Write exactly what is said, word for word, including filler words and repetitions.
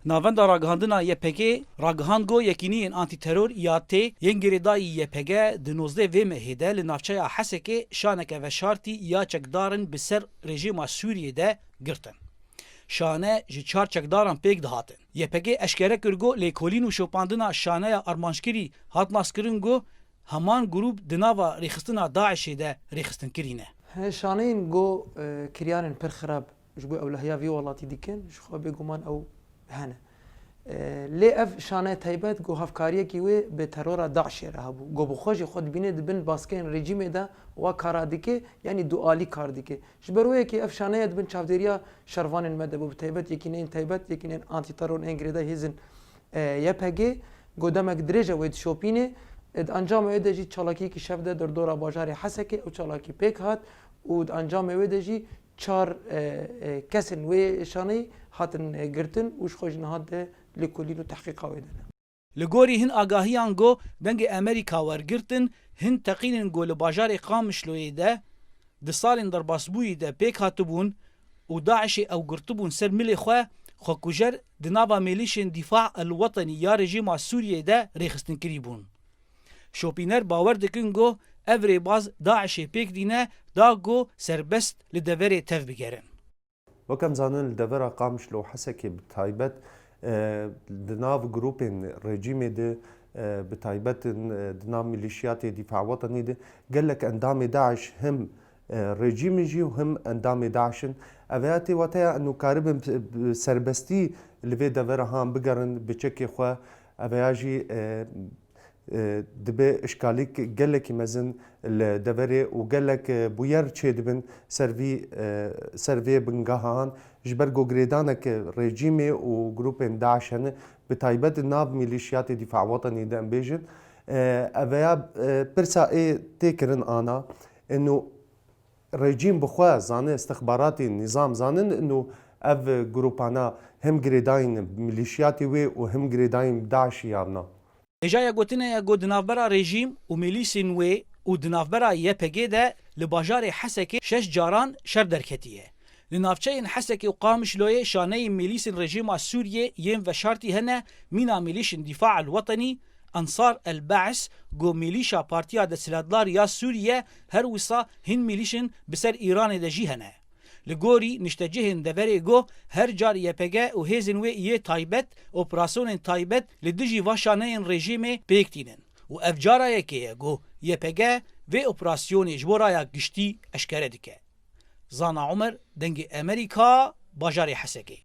Navenda ragihandina Y P G ragihand ku yekîniyên antîteror ya tê yên girêdayî Y P G di nozdeh vê mehê de li navçeya Hesekê şaneke veşartî ya çekdarin bi ser rejîma Sûriyê de girtin. Şane ji çar çekdaran pêk dihatin. Y P G eşkere kir ku lêkolîn û şopandina şaneya armanckirî hat naskirin ku heman grûp di nava rêxistina DAIŞê de rêxistinkirî ne. He, şaneyên ku, e, kiryarên pir xirab ji bo ewlehiya vî welatî dikin, ji xwe bêguman ew hene. E, lê ev şane taybet ku hevkariyekî wê bi terora DAIŞê re hebû. Ku bi xwe jî xwe dibîne di bin baskeyên rejîmê de wa kara dike, yanî dualî kar dike. Ji ber wê yekê ev şaneya di bin çavdêriya şervanên me de bû, bi taybet yekîneyên taybet, yekîneyên antîteror ên girêdayî hêzên, e, Y P G, ku demek dirêj e wê dişopîne. E, di encamê wê de jî çalakiyekî şev de derdora bajarê Hesekê ew çalakî pêk hat û di encamê wê de jî çar, e, e, kesên wê şaneyî hatin, e, girtin û ji xwe jî niha di lêkolîn û tehqîqa wê de ne. Li gorî hin agahiyan ku Dengê Amerîka wergirtin, hin teqînên ku li bajarê Qamişloyê de di salên derbasbûyî de pêk hatibûn û DAIŞê ew girtibûn ser milê xwe, xwekujer di nava mêlîşên Dîfa el Wetenî ya rejîma Sûriyê de rêxistinkirî bûn. Şopîner bawer dikin ku ev rêbaz DAIŞê pêk dîne da ku serbest li deverê tev bigerin. Wek em zanin, li devera Qamişlo û Hesekê bi taybet, e, di nav grûpên rejîmê de, e, bi taybet, e, di nav milîşiyatê Dîfa Wetenî de gelek endamê DAIŞ him, e, rejîmê jî û him endamê DAIŞ in. Ev ya tê wateya eno karibin bi, bi serbestî li vê devera han bigerin bi çekê xwe. Ev ya jî, e, e, dibe işkalîk gelekî mezin li deverê û gelek, e, bûyer çêdibin ser vî, e, ser vê bingehan, ji ber ku girêdanek rejîmê û grûpên DAIŞ hene, bi taybet di nav milîşiyatê Dîfa Wetenî de em bêjin. E, ev ya, e, pirsa ê tê kirin ana, ino rejîm bi xwe zane, istixbaratê nîzam zanin, ino ev grûpana him girêdayîn milîşiyatê wê û him girêdayîn DAIŞ ya na. Hêjaya gotinê ye ku di navbera rejîm û milîsên wê û di navbera Y P G de li bajarê Hesekê şeş caran şer derketiye. Li navçeyên Hesekê û Qamişloyê şaneyên milîsên rejîma Sûriyê yên veşartî hene, mîna milîşên Dîfa el Wetenî, Ensar el Be's, ku milîşa Partiya Desthilatdar ya Sûriye, her wisa hin milîşên bi ser Îranê de jî hene. Li gorî niştecihên deverê got, her car Y P G û hêzên wê yê taybet operasyonên taybet li dijî va şaneyên rejîmê pêk tînin û ev cara yekê ye ku Y P G vê operasyonê ji bo raya giştî eşkere dike. Zana Omer, Dengê Amerîka, bajarê Hesekê.